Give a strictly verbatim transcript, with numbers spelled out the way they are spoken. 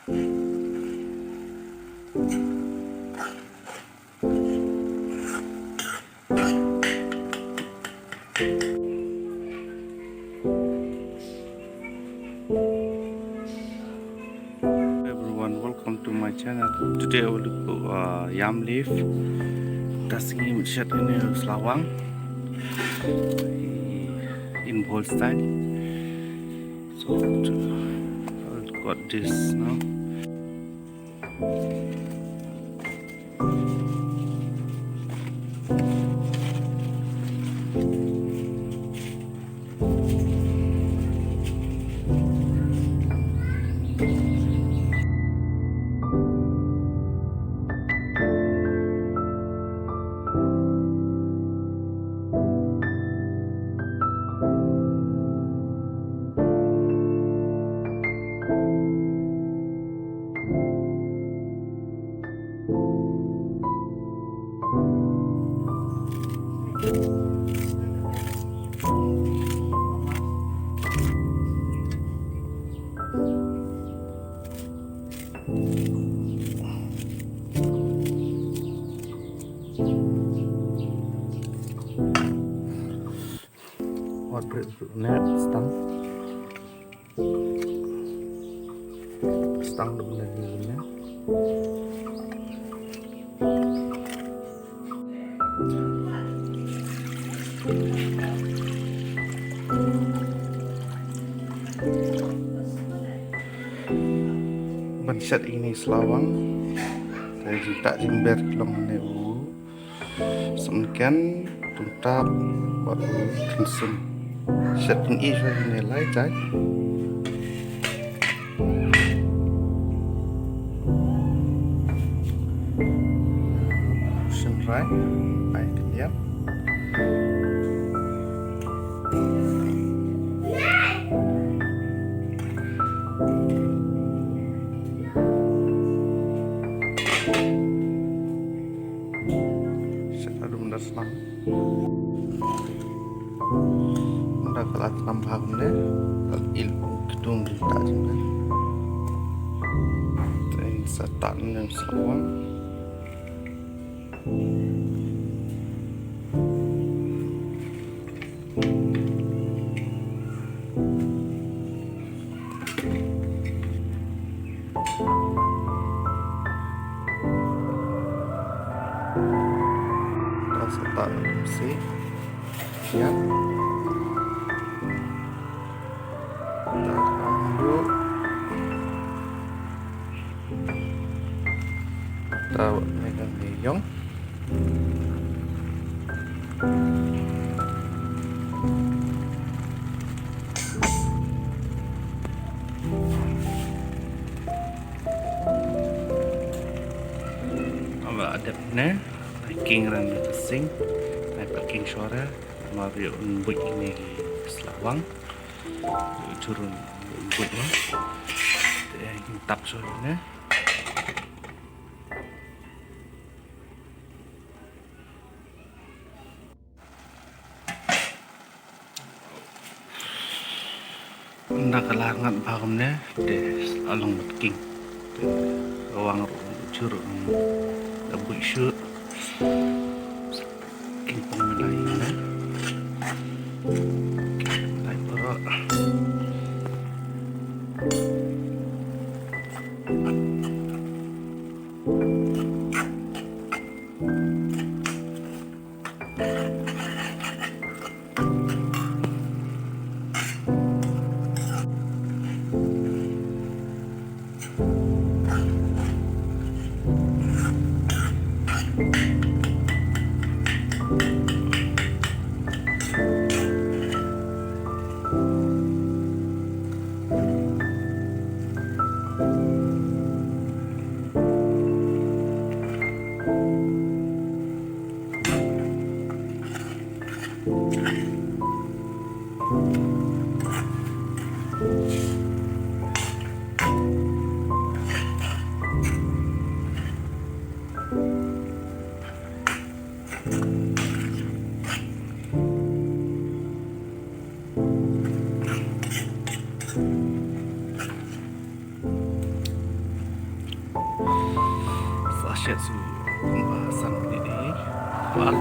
Everyone, welcome to my channel. Today I will cook uh, yam leaf. Tasngi mut shet ini slawang in bowl style. So I'll got this now. Wat brek brek ne stang. Stang dum ne ni ne. Ban shet ini slawang. Te jingtah jingber long ne u. Sumken, tungtap, bad u khynsun. Shet pynï shuwa ïa ne lai jai. Shynrai, ai khyndiat. Shet haduh mynta snam. Mynta ka la snam bha kumne. Ka la il ktung jingtah jingtah. Te sa tah ne slawang. Ta sa tah lem si. Siap. Ta tang duk. Ta wat megang meyong. Aba adep ne, ai king ran ne ka sing, ai paking shora, ma ri un buit ne slawang, churun buit ma, te ai tap shora ne. Nda ka la ngat bha kumne, te along bad king. Te ka wang ruh, chur ruh, da buh shuh. King pong mynta ïa ne. King mynta ïa parot. Shet su kumba san minit. Wal.